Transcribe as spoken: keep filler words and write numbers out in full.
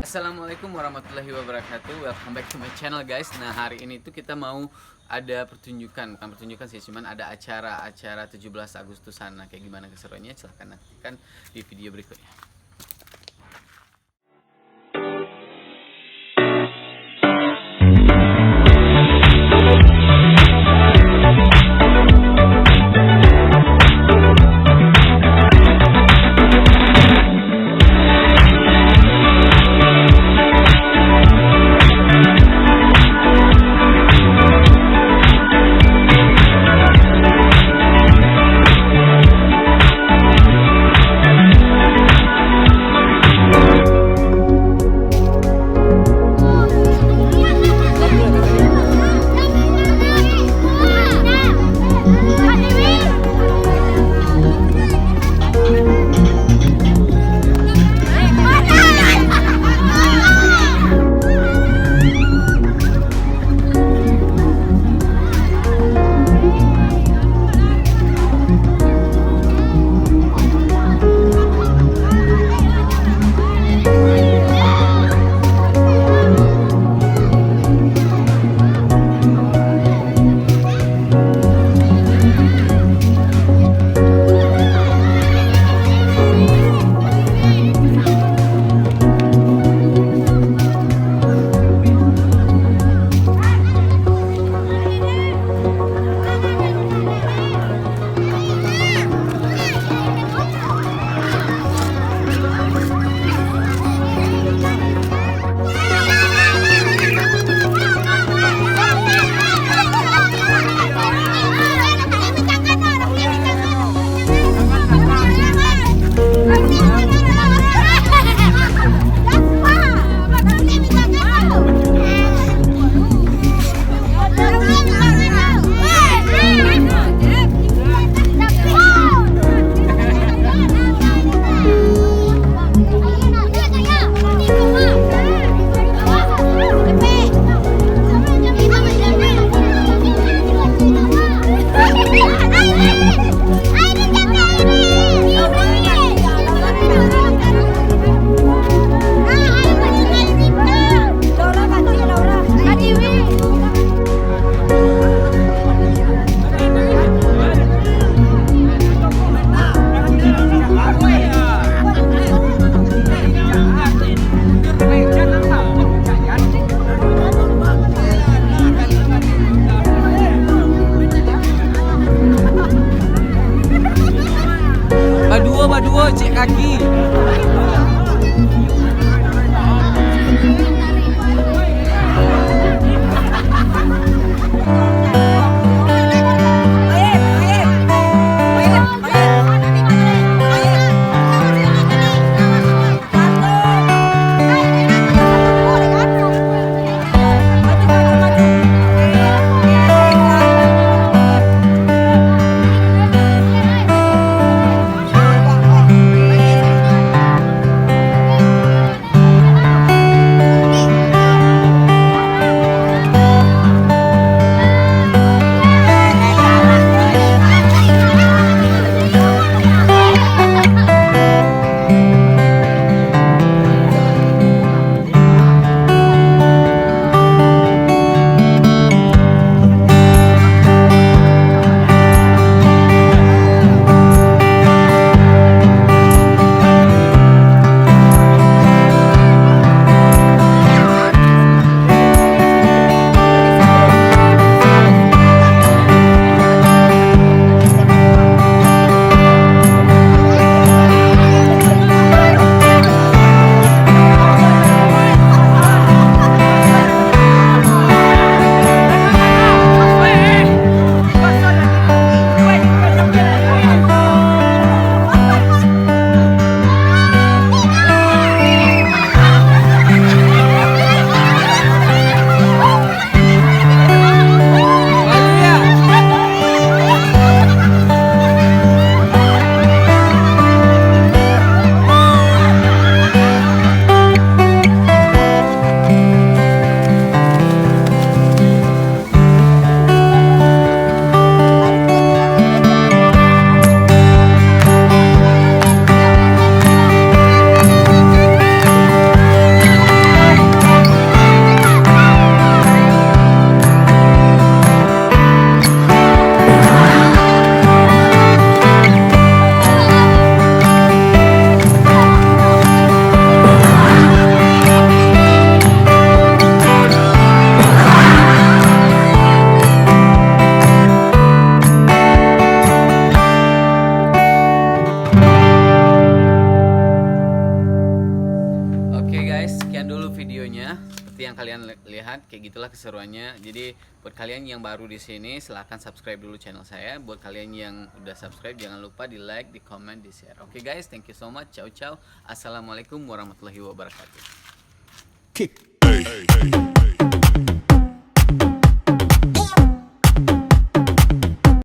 Assalamualaikum warahmatullahi wabarakatuh. Welcome back to my channel, guys. Nah, hari ini tuh kita mau ada pertunjukan, bukan pertunjukan sih, cuman ada acara-acara tujuh belas Agustusan. Nah, kayak gimana keseruannya? Silahkan nantikan di video berikutnya. Baduo, baduo, cek kaki. kalian li- lihat, kayak gitulah keseruannya. Jadi buat kalian yang baru di sini, silahkan subscribe dulu channel saya. Buat kalian yang udah subscribe, jangan lupa di like, di comment, di share. Oke guys, thank you so much. Ciao ciao. Assalamualaikum warahmatullahi wabarakatuh. Kick.